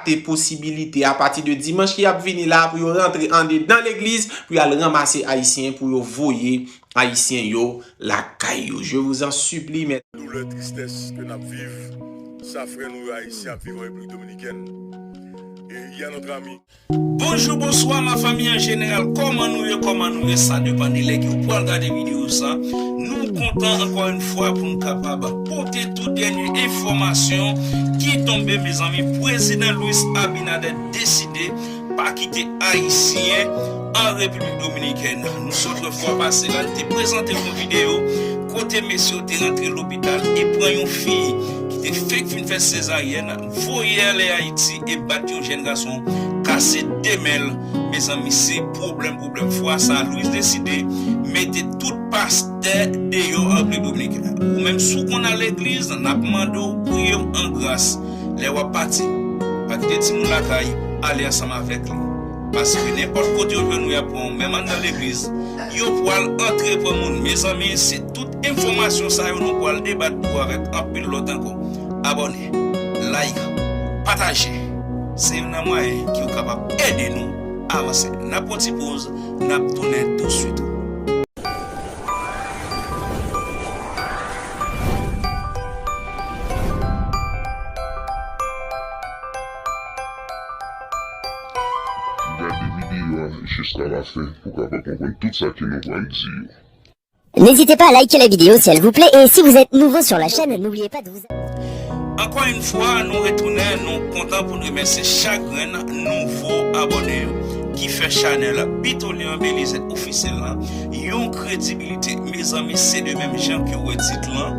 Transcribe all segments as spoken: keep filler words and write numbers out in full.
te posibilite apati de dimanch ki ap vini la pou yo rantre andedan legliz pou y al ranmase Ayisyen pou yo voye Ayisyen yo lakay yo. Je vous en supplie, mes Doulè, tristès ke n ap viv, sa frè nou yo Ayisyen ap viv an Repiblik Dominikèn. E il y a notre ami. Bonjou, bonswa, la fanmi an jeneral. Kòman nou ye? Kòman nou ye? Sa depann de lè ke w pral gade videyo sa. Nou kontan ankò yon fwa pou n kapab pote tout dènye enfòmasyon ki tonbe, mezanmi. Prezidan Luis Abinader deside pa kite Ayisyen an Repiblik Dominikèn. Nou sot yon fwa pase la, n te prezante yon videyo kote mesye yo te rantre lopital e pran yon fi ki te fenk fin fè sezaryèn, voye l ale Ayiti e bat yon jèn gason, kase de men l. Mezanmi, se pwoblèm, pwoblèm. Fwa sa, Luis deside mete tout pastè deyò an Repiblik Dominikèn. Ou menm, si w konn al legliz, n ap mande w priye w an gras lè w ap pati. Pa kite timoun lakay, ale ansanm avèk li. Paske nenpòt kote yo jwenn ou, y ap pran w, menm anndan legliz, yo pral antre pran moun. Mezanmi, se tout enfòmasyon sa yo nou pral debat pou avèk anpil lòt ankò. Abòne, like, pataje. Se youn nan mwayen ki w kapab ede nou avanse. N ap pran ti poz, n ap tounen tousuit. Gade videyo a jiska lafen pou w kapab konprann tout sa ke nou pral di yo. N'hésitez pas à liker la vidéo si elle vous plaît et si vous êtes nouveau sur la chaîne, n'oubliez pas de vous Ankò yon fwa, nou retounen, nou kontan pou n remèsye chak grenn nouvo abòne yo ki fè chanèl Bitolin Belize Ofisyèl la yon kredibilite. Mezanmi, se de menm jan ke w wè tit lan.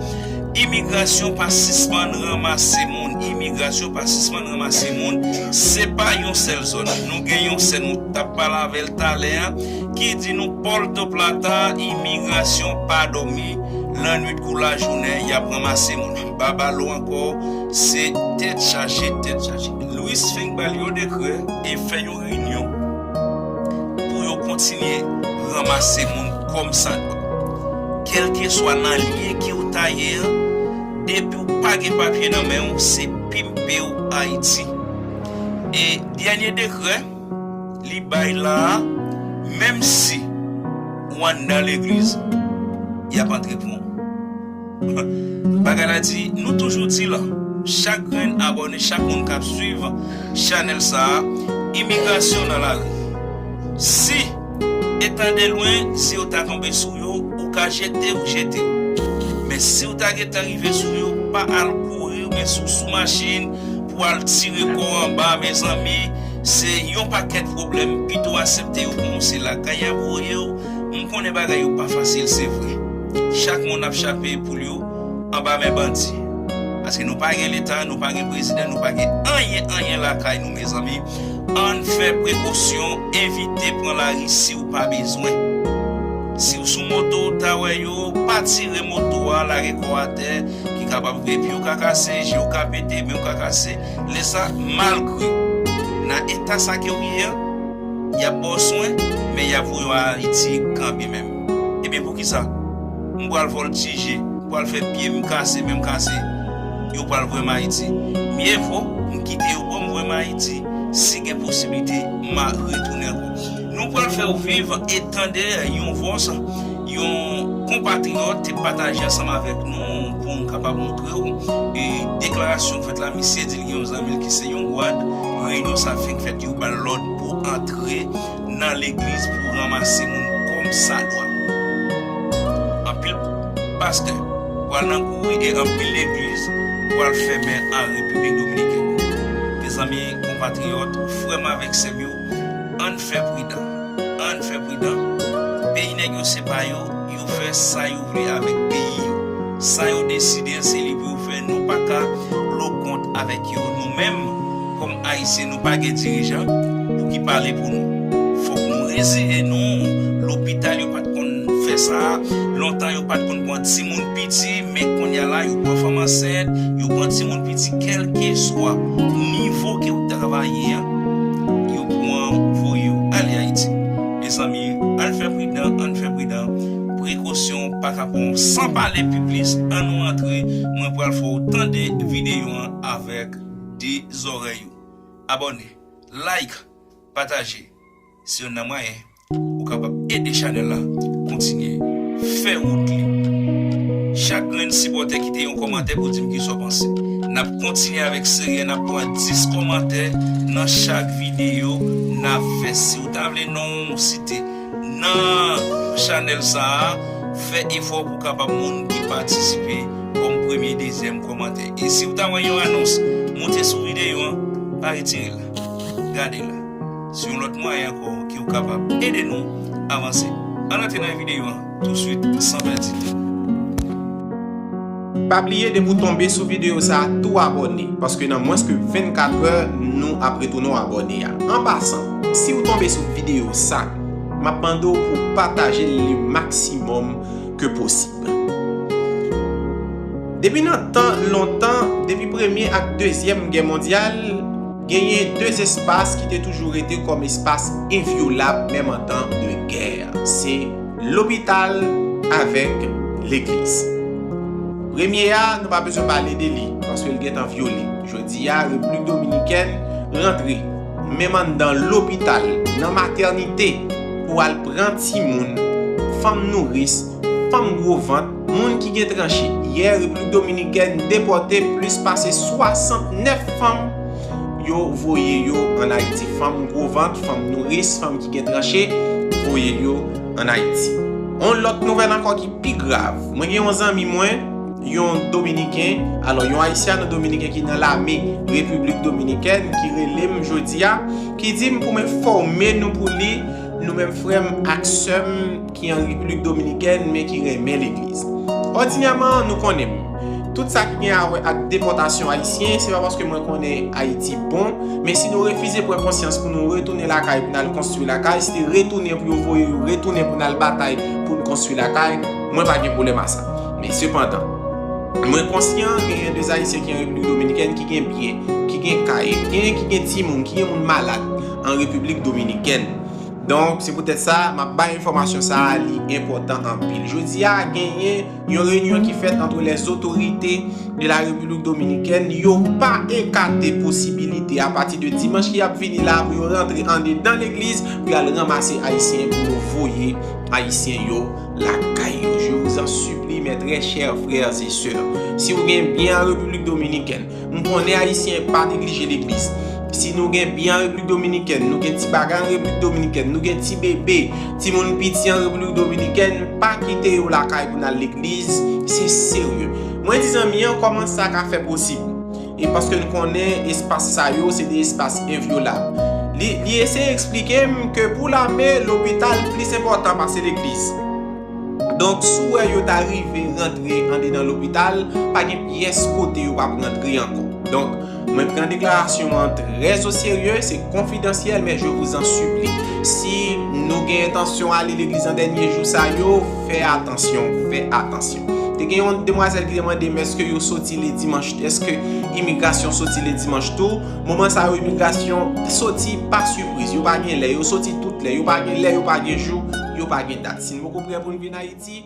Imigrasyon pa sispann ranmase moun. Imigrasyon pa sispann ranmase moun. Se pa yon sèl zòn. Nou gen yon sè nou t ap pale avè l talè a, ki di nou Puerto Plata, imigrasyon pa dòmi, lannwit kou lajounen, y ap ranmase moun. Babalo ankò, se tèt chaje, tèt chaje. Luis fenk ba l yon dekrè e fè yon reyinyon pou yo kontinye ranmase moun kòm sa dwa. Kèlkeswa nan lye ke w ta ye an, depi w pa gen papye nan men w, se pimpe w Ayiti. E dènye dekrè, li bay la a, menm si w anndan legliz, y ap antre pran w. Bagay la di, nou toujou di l, chak grenn abòne, chak moun k ap swiv chanèl sa a, imigrasyon nan lari. Si etan de lwen, si yo ta tonbe sou yo, ou ka jete, ou jete. Men si w ta gentan rive sou yo, pa al kouri, men si w sou machin, pou al tire kò w anba, mezanmi, se yon pakèt pwoblèm. Pito aksepte yo pran w, se lakay y ap voye w. M konnen bagay yo pa fasil, se vre. Chak moun ap chape poul yo anba men bandi. Paske nou pa gen leta, nou pa gen prezidan, nou pa gen anyen, anyen lakay nou, mezanmi. Ann fè prekosyon, evite pran lari si w pa bezwen. Si w sou moto, w ta wè yo, pa tire moto a, lage kò w atè, ki kapab vre pye w ka kase, je w ka pete, men w ka kase. Lè sa, malgre nan eta sa ke w ye an, y ap ba w swen, men y ap voye w Ayiti kanmenm. Ebyen, poukisa? M pral vòltije, m pral fè pye m kase, men m kase, yo pral voye m Ayiti. Mye vo m kite yo pran m voye m Ayiti, si gen posiblite, m a retounen ankò. Nou pral fè w viv e tande yon vòs yon konpatriyòt te pataje ansanm avèk nou pou n kapab montre w, e, deklarasyon k fèt la, misye di l gen yon zanmi l ki se yon gwad, reyinyon sa fenk fèt, yo ba l lòd pou antre nan legliz pou ranmase moun kòm sa dwa. Anpil pastè pral nan kouri e anpil legliz pral fèmen an Repiblik Dominikèn. Mezanmi, konpatriyòt, frè m avèk sè m yo, ann fè pridan. Ann fè pridan. Peyi nèg yo se pa yo, yo fè sa yo vle avèk peyi yo. Sa yo deside an se li pou yo fè. Nou pa ka lo kont avèk yo. Nou menm, kòm Ayisyen, nou pa gen dirijan pou ki pale pou nou. Fòk nou reziye nou. Lopital yo pa t konn fè sa. Lontan yo pa t konn pran timoun piti, men kounye a la, yo pran fanm ansent, yo pran timoun piti, kèlkeswa nivo ke w travaye an, yo pran voye w ale Ayiti. Mezanmi, ann fè pridan, ann fè pridan. Prekosyon pa ka pran w. San pale pi plis, ann nou antre. Mwen pral fè w tande videyo an avèk de zòrèy ou. Abòne, like, pataje. Se youn nan mwayen ou kapab ede chanèl la kontinye fè wout li. Chak grenn sipòtè kite yon kòmantè pou di m kisa w panse. N ap kontinye avèk seri a, n ap pran dis kòmantè nan chak videyo n ap fè. Si w ta vle non w site nan chanèl sa a, fè efò pou w kapab moun ki patisipe kòm premye, dezyèm kòmantè. E si w ta wè yon anons moute sou videyo an, pa retire l la. Gade l la. Se yon lòt mwayen ankò ke w kapab ede nou avanse. Ann rantre nan videyo an tousuit, san pèdi tan. Pa bliye, depi w tonbe sou videyo sa a, tou abòne, paske nan mwens ke vennkat è, nou ap retounen w abòne a. An pasan, si w tonbe sou videyo sa, m ap mande w pou w pataje l le maksimòm ke posib. Depi nan tan lontan, depi Premye ak Dezyèm Gè Mondyal, genyen de espas ki te toujou rete kòm espas envyolab, menm an tan de gè. Se lopital avèk legliz. Premye a, nou pa bezwen pale de li, paske l gentan vyole. Jodi a, Repiblik Dominikèn rantre, menm anndan lopital, nan matènite, pou al pran timoun, fanm nouris, fanm gwo vant, moun ki gen tranche. Yè, Repiblik Dominikèn depòte plis pase swasantnèf fanm. Yo voye yo ann Ayiti. Fanm gwo vant, fanm nouris, fanm ki gen tranche, voye yo ann Ayiti. On lòt nouvèl ankò ki pi grav. Mwen gen yon zanmi mwen, yon Dominiken, alò, yon Ayisyano-Dominiken ki nan lame Repiblik Dominikèn, ki rele m jodi a, ki di m pou m enfòme nou pou li, nou menm frè m ak sè m ki an Repiblik Dominikèn, men ki renmen legliz. Òdinyèman, nou konnen m. Tout sa ki gen a wè ak depòtasyon ayisyen, se pa paske mwen konnen Ayiti bon, men si nou refize pran konsyans pou nou retounen lakay, pou n al konstwi lakay, si se retounen pou yo voye yo retounen pou n al batay pou n konstwi lakay, mwen pa gen pwoblèm a sa. Men sepandan, mwen konsyan genyen de Ayisyen ki an Repiblik Dominikèn ki gen byen, ki gen kay, genyen ki gen timoun, ki gen moun malad an Repiblik Dominikèn. Donk, se poutèt sa, m ap bay enfòmasyon sa a, li enpòtan anpil. Jodi a, genyen yon reyinyon ki fèt ant lèzotorite de la Repiblik Dominikèn. Yo pa ekate posibilite, apati de dimanch ki ap vini la, pou yo rantre andedan legliz, pou y al ranmase Ayisyen, pou yo voye Ayisyen yo lakay yo. Je vous en supplie, mes très chers frères et sœurs, si w gen byen an Repiblik Dominikèn, m konnen Ayisyen pa neglije legliz. Si nou gen byen an Repiblik Dominikèn, nou gen ti bagay an Repiblik Dominikèn, nou gen ti bebe, timoun piti an Repiblik Dominikèn, pa kite yo lakay pou n al legliz, se serye. Mwen di zanmi an, kòman sa ka fè posib? E paske n konnen espas sa yo, se de espas envyolab. Li, li eseye eksplike m ke pou lame, lopital plis enpòtan pase legliz. Donk, si w wè yo ta rive rantre andedan lopital, pa gen pyès kote yo p ap rantre ankò. Donk, mwen pran deklarasyon an trè o serye, se konfidansyèl, men je vous en supplie. Si nou gen entansyon ale legliz an dènye jou sa yo, fè atansyon, fè atansyon. Te gen yon demwazèl ki te mande m èske yo soti le dimanch, èske imigrasyon soti le dimanch tou. Moman sa yo, imigrasyon soti pa sipriz. Yo pa gen lè, yo soti tout lè. Yo pa gen lè, yo pa gen jou, yo pa gen dat. Si n poko prè pou n vin Ayiti,